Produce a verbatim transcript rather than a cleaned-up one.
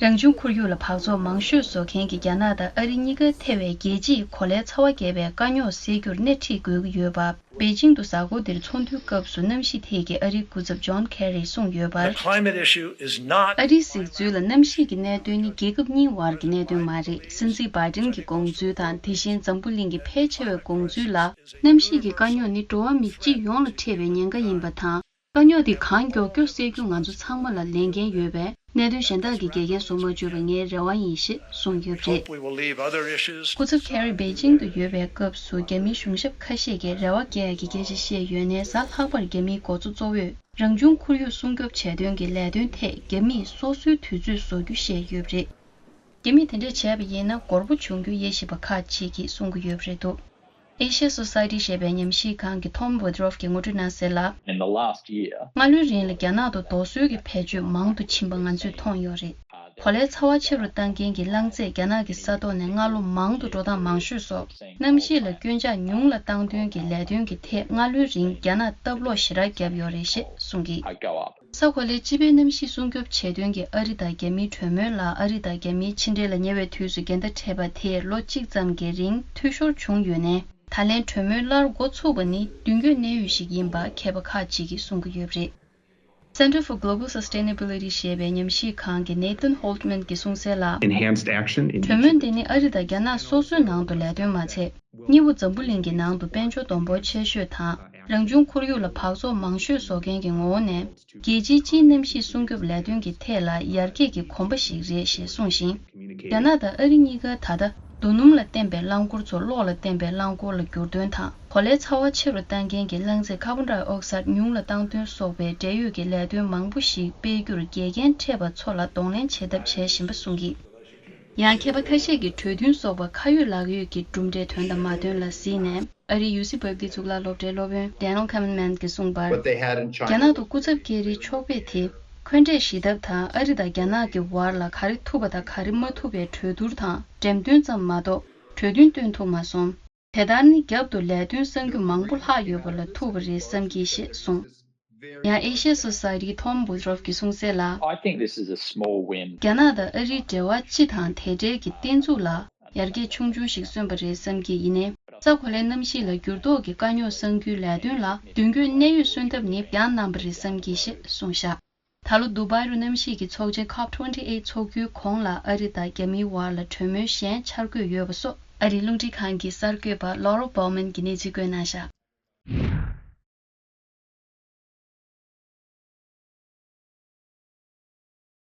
རང་བྱུང་ཁོར་ཡུག་ལ་འབག་བཙོག་མང་ཤོས་བཟོ་མཁན་གྱི་རྒྱ་ནག་དང་ཨ་རི་གཉིས་ཀ་ཐེ་བའི་རྒྱལ་སྤྱིའི་གོ་ལའི་ཚ་བ་རྒྱས་པའི་དཀའ་རྙོག་སེལ་རྒྱུར་སྣེ་ཁྲིད་དགོས་ཀྱི་ཡོད་པ། པེ་ཅིང་དུ་གཟའ་འཁོར་འདིར་ཚོགས་འདུའི་སྐབས་སུ་གནམ་གཤིས་ཐད་ཀྱི་ཨ་རིའི་སྐུ་ཚབ་ཇོན་ཁེ་རིས་གསུངས་ཡོད་པར། The climate issue is not ཨ་རིའི་གཟིགས་ཚུལ་ལ་གནམ་གཤིས་ཀྱི་གནད་དོན་ནི་རྒྱལ་ཁབ་གཉིས་བར་གྱི་གནད་དོན་མ་རེད། སྲིད་འཛིན་བྷའི་ཌེན་གྱི་དགོངས་ཚུལ་དང་དེ་བཞིན་འཛམ་བུ་གླིང་གི་ཕལ་ཆེ་བའི་དགོངས་ཚུལ་ལ། གནམ་གཤིས་ཀྱི་དཀའ་རྙོག་ནི་འགྲོ་བ་མི་སྤྱི་ཡོངས་ལ་འཕྲད་པའི་ཉེན་ཁ་ཡིན་པ་དང་། དཀའ་རྙོག་འདི་གང་མགྱོགས་མགྱོགས་སེལ་རྒྱུ་ང་ཚོ་ཚང་མ་ལ་ལས་འགན་ཡོད་པས། གནད་དོན་གཞན་དག་གི་འགལ་རྐྱེན་བཟོ་མ་བཅུག་པ་ངའི་རེ་བ་ཡིན་ཞེས་གསུངས་ཡོད་པ་རེད། Hope we will leave other issues སྐུ་ཚབ་ཁེ་རི་པེ་ཅིང་དུ་ཡོད་པའི་སྐབས་སུ་རྒྱ་མིའི་གཞུང་ཞབས་ཁ་ཤས་ཀྱིས་རེ་བ་རྒྱག་ཡག་གི་སྐད་ཆ་བཤད་ཡོད་ནའི། གཟའ་ལྷག་པར་རྒྱ་མིའི་འགོ་གཙོ་གཙོ་བོས་རང་བྱུང་ཁོར་ཡུག་སྲུང་སྐྱོབ་བྱས་དོན་གྱི་ལས་དོན་ཐད་རྒྱ་མིས་སོ་སོའི་དུས་ཚོད་བཟོ་རྒྱུ་བཤད་ཡོད་པ་རེད། རྒྱ་མིས་དེ་འདྲས་བྱས་པ་ཡིན་ན་འགོར་པོ་བྱུང་རྒྱུ་དབྱེ་ཞིབ་པ་ཁག་ཅིག་གིས་གསུང་གི་ཡོད་པ་རེད་འདུག Asia Society ཞེས་པའི་ཉམས་ཞིབ་ཁང་གི་Tom Woodruff གྱིས་ངོ་སྤྲོད་གནང་གསལ་ལ། In the last year, སྔ་ལོའི་རིང་ལ་རྒྱ་ནག་ཏུ་རྡོ་སོལ་གྱི་བེད་སྤྱོད་མང་དུ་ཕྱིན་པ་ང་ཚོས་མཐོང་ཡོད་རེད། གོ་ལའི་ཚ་བ་ཆེ་རུ་བཏང་མཁན་གྱི་རླངས་རྫས་རྒྱ་ནག་གི་ས་ཐོག་ནས་སྔ་ལོ་མང་དུ་འགྲོ་སྟངས་མང་ཤོས་སོགས། གནམ་གཤིས་ལ་སྐྱོན་ཆག་ཉུང་ལ་བཏང་དོན་གྱི་ལས་དོན་གྱི་ཐད་སྔ་ལོའི་རིང་རྒྱ་ནག་སྟབས་ལོག་ཞེ་དྲག་བརྒྱབ་ཡོད་རེད་ཅེས་གསུངས་ཀྱིས། I go up. ས་གོ་ལའི་སྤྱི་པའི་གནམ་གཤིས་སྲུང་སྐྱོབ་བྱེད་དོན་གྱི་ཨ་རི་དང་རྒྱ་མིའི་གྲོས་མོལ་ལ། ཨ་རི་དང་རྒྱ་མིའི་ཕྱི་འབྲེལ་ལ་ཉེ་བའི་དུས་སུ་འགལ་ཟླ་འཕྲད་པ་དེས་ལོ་གཅིག་ཙམ་གྱི་རིང་འཐུས་ཤོར་བྱུང་ཡོད་ནའི། ད་ལན་གྲོས་མོལ་སླར་འགོ་ཚུགས་པ་ནི་མདུན་སྐྱོད་གནད་ཡོད་ཞིག་ཡིན་པ་མཁས་པ་ཁག་ཅིག་གིས་གསུང་གི་ཡོད་པ་རེད། Center for Global Sustainability ཞེས་པའི་ཉམས་ཞིབ་ཁང་གི་Nathan Holtman གྱིས་གསུངས་གསལ་ལ། Enhanced action in གྲོས་མོལ་འདི་ནི་ཨ་རི་དང་རྒྱ་ནག་སོ་སོའི་ནང་དུ་ལས་དོན་མ་ཚད། སྔས་མ་འཛམ་བུ་གླིང་གི་ནང་དུ་དཔལ་འབྱོར་སྡོང་པོ་ཆེ་ཤོས་དང་། རང་བྱུང་ཁོར་ཡུག་ལ་འབག་བཙོག་མང་ཤོས་བཟོ་མཁན་གྱི་ངོ་བོ་ནས། རྒྱལ་སྤྱིའི་སྤྱིའི་གནམ་གཤིས་སྲུང་སྐྱོབ་ལས་དོན་གྱི་ཐད་ལ་ཡར་རྒྱས་ཀྱི་གོམ་པ་ཞིག་རེད་ཞེས་གསུངས་ཤིང་། རྒྱ་ནག་དང་ཨ་རི་གཉིས་ཀ་ད་ལྟ་རྡོ་སྣུམ་ལ་བརྟེན་པའི་རླངས་འཁོར་ཚོ་གློག་ལ་བརྟེན་པའི་རླངས་འཁོར་ལ་བསྒྱུར་དོན་དང་། གོ་ལའི་ཚ་བ་ཆེ་རུ་བཏང་མཁན་གྱི་རླངས་རྫས་ཀར་བོན་ཌའི་ཨོག་སའིཌ་ཉུང་ལ་བཏང་དོན་སོགས་པའི་འབྲེལ་ཡོད་ཀྱི་ལས་དོན་མང་པོ་ཞིག་སྤེལ་རྒྱུར་འགལ་རྐྱེན་འཕྲད་པ་ཚོ་ལ་གདོང་ལེན་བྱེད་ཐབས་བྱེད་བཞིན་པ་གསུངས་ཀྱིས། ཡང་མཁས་པ་ཁ་ཤས་ཀྱིས་གྲོས་མཐུན་སོགས་པ་ཁ་ཡོད་ལག་ཡོད་ཀྱི་གྲུབ་འབྲས་དོན་དང་མ་དོན་ལ་གཟིགས་ནས། ཨ་རིའི་ཡུ་སི་བབ་ཀྱི་གཙུག་ལག་སློབ་གྲྭའི་སློབ་དཔོན་Daniel Kahneman གྱིས་གསུངས་པར། What they had in China རྒྱ་ནག་ཏུ་སྐུ་ཚབ་ཀེ་རིའི་ཕྱོགས་ཕེབས་དེས་འཁོན་འགྲས་ཞི་ཐབས་དང་ཨ་རི་དང་རྒྱ་ནག་གི་བར་ལ་ག་རེ་ཐུབ་པ་དང་ག་རེ་མ་ཐུབ་པའི་གྲོས་བསྡུར་དང་འགྲེམས་སྟོན་ཙམ་མ་གཏོགས་གྲོས་མཐུན་བཏོན་ཐུབ་མ་སོང་། དེ་ལྟར་ནི་རྒྱབ་ཏུ་ལས་དོན་གསང་རྒྱུ་མང་པོ་ལྷག་ཡོད་པ་ལ་ཐུག་པ་རེད་བསམ་གྱིས་ཞེས་གསུངས། ཡང་Asia Society གི་Tom Woodruff གྱིས་གསུངས་གསལ་ལ། I think this is a small win. རྒྱ་ནག་དང་ཨ་རིའི་འབྲེལ་བ་སྤྱི་དང་དེ་འབྲེལ་གྱི་རྟིང་མཛུབ་ལ་ཡར་རྒྱས་ཆུང་ཆུང་ཞིག་སོན་པ་རེད་བསམ་གྱི་ཡིན་ནའི། ས་གོ་ལའི་གནམ་གཤིས་ལ་འགྱུར་ལྡོག་གི་དཀའ་རྙོག་སེལ་རྒྱུའི་ལས་དོན་ལ་མདུན་སྐྱོད་གནད་ཡོད་སོན་ཐབས་ནི་བྱང་གནང་པ་རེད་བསམ་གྱིས་ཞེས་གསུངས་བཞག་ད་ལོ་དུ་བྷའི་རུ་གནམ་གཤིས་ཀྱི་ཚོགས་ཆེན་ཁོབ་ཊུ་ཝེན་ཊི་ཨེཊ་ཚོགས་རྒྱུའི་གོང་ལ་ཨ་རི་དང་རྒྱ་མིའི་བར་ལ་གྲོས་མོལ་གཞན་འཆར་འགོད་ཡོད་པ་སོགས་ཨ་རིའི་རླུང་འཕྲིན་ཁང་གི་གསར་འགོད་པ་Laurel Bowman གྱིས་གནས་ཚུལ་བཀོད་གནང་བཞག